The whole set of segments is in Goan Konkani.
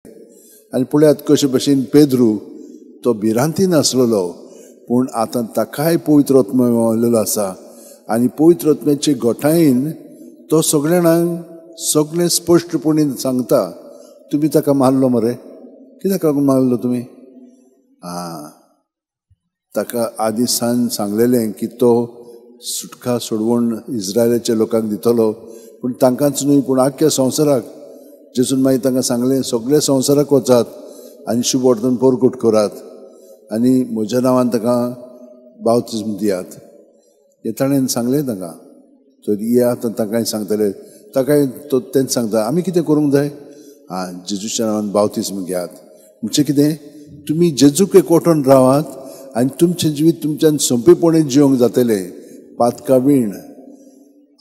आनी पळयात कशे भशेन पेद्रू तो भिरांतीन आसलेलो, पूण आतां ताकाय पवित्र आत्मो मेळिल्लो आसा आनी पवित्र आत्म्याचे घटायेन तो सगळ्या जाणांक सगळें स्पश्टपणी सांगता, तुमी ताका मारलो मरे, कित्याक लागून मारलो तुमी? आं, ताका आदी सान सांगलेलें की तो सुटका सोडवण इस्रायलाच्या लोकांक दितलो, पूण तांकांच न्हय पूण आख्ख्या संवसाराक. जेजून मागीर तांकां सांगलें, सगळ्या संवसाराक वचात आनी शुभ वर्तमान परगट करात आनी म्हज्या नांवान ताका बावतिज्म दियात. हें ताणें सांगलें तांकां. तर हे आतां तांकांय सांगतले, ताकाय तो तेंच सांगता, आमी कितें करूंक जाय? आं, जेजूच्या नांवान बावतिज्म घेयात. म्हणजे कितें, तुमी जेजूक एकवटून रावात आनी तुमचें जिवीत तुमच्यान सोंपेपणी जिवंक जातलें, पातका वीण.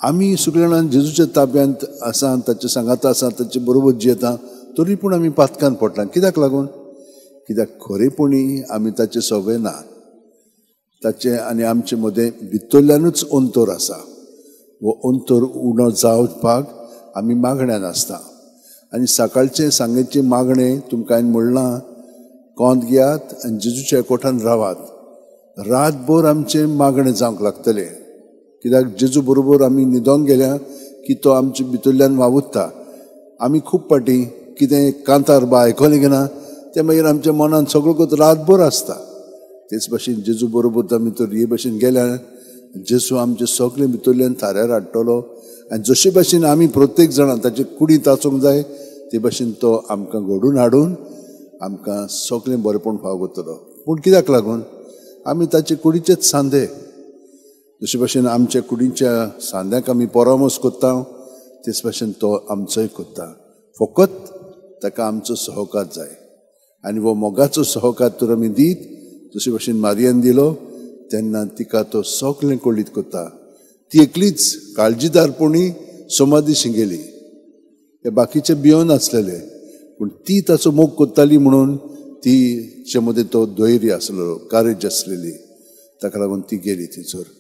आमी सगळे जाणां जेजूच्या ताब्यांत आसा, ताचे सांगाता आसा, ताचे बरोबर जियेता, तरी पूण आमी पातकान पडटा. कित्याक लागून? कित्याक खरेपणी आमी ताचे सवे ना. ताचे आनी आमचे मदें भितरल्यानूच अंतर आसा. हो अंतर उणो जावपाक आमी मागण्यान आसता. आनी सकाळचें सांगेचें मागणें तुमकां हांवें म्हणलां, कोंत घेयात आनी जेजूच्या एकवटान रावात. रातभर आमचें मागणें जावंक लागतलें, कित्याक जेजू बरोबर आमी न्हिदोंक गेल्या की तो आमचे भितरल्यान वावुरता. आमी खूब फावटी कितें कांतार बा आयकलें की ना, तें मागीर आमच्या मनान सगळो रातभर आसता. तेच भाशेन जेजू बरोबर आमी तर हे भाशेन गेल्या, जेजू आमचे सगळे भितरल्यान थाऱ्यार हाडटलो आनी जशे भाशेन आमी प्रत्येक जाणां ताचे कुडींत आसूंक जाय ते भाशेन तो आमकां घडून हाडून आमकां सगळें बरेपण फाव करतलो. पूण कित्याक लागून? आमी ताचे कुडीचेच सांदे. जशे भाशेन आमच्या कुडीच्या सांद्याक आमी परामर्श करता, तेच भाशेन तो आमचोय करता. फकत ताका आमचो सहकार जाय आनी हो मोगाचो सहकार तर आमी दीत, जशे भाशेन मारियान दिलो तेन्ना तिका तो सगळें कळीत करता. ती एकलीच काळजीदारपणी समाधीशी गेली, हे बाकीचे भियोन आसलेले, पूण ती ताचो मोग करताली म्हणून तिचे मदें तो धैर्य आसलेलो, कारेज आसलेली, ताका लागून ती गेली थंयसर.